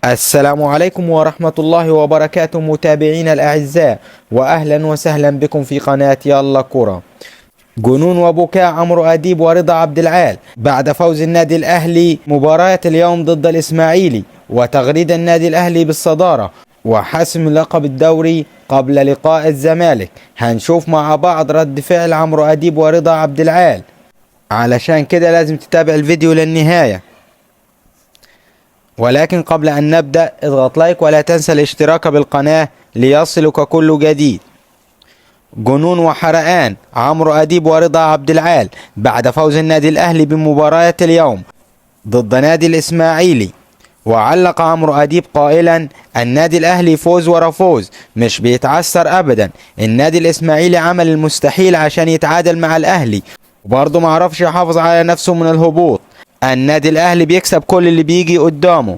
السلام عليكم ورحمة الله وبركاته متابعينا الأعزاء، وأهلا وسهلا بكم في قناة يلا كرة. جنون وبكاء عمرو أديب ورضا عبدالعال بعد فوز النادي الأهلي مباراة اليوم ضد الإسماعيلي، وتغريد النادي الأهلي بالصدارة وحسم لقب الدوري قبل لقاء الزمالك. هنشوف مع بعض رد فعل عمرو أديب ورضا عبد العال، علشان كده لازم تتابع الفيديو للنهاية. ولكن قبل أن نبدأ اضغط لايك ولا تنسى الاشتراك بالقناة ليصلك كل جديد. جنون وحرقان عمرو أديب ورضا عبد العال بعد فوز النادي الأهلي بمباراة اليوم ضد نادي الإسماعيلي. وعلق عمرو أديب قائلا: النادي الأهلي فوز ورا فوز، مش بيتعثر أبدا. النادي الإسماعيلي عمل المستحيل عشان يتعادل مع الأهلي، وبرضه معرفش يحافظ على نفسه من الهبوط. النادي الأهلي بيكسب كل اللي بيجي قدامه.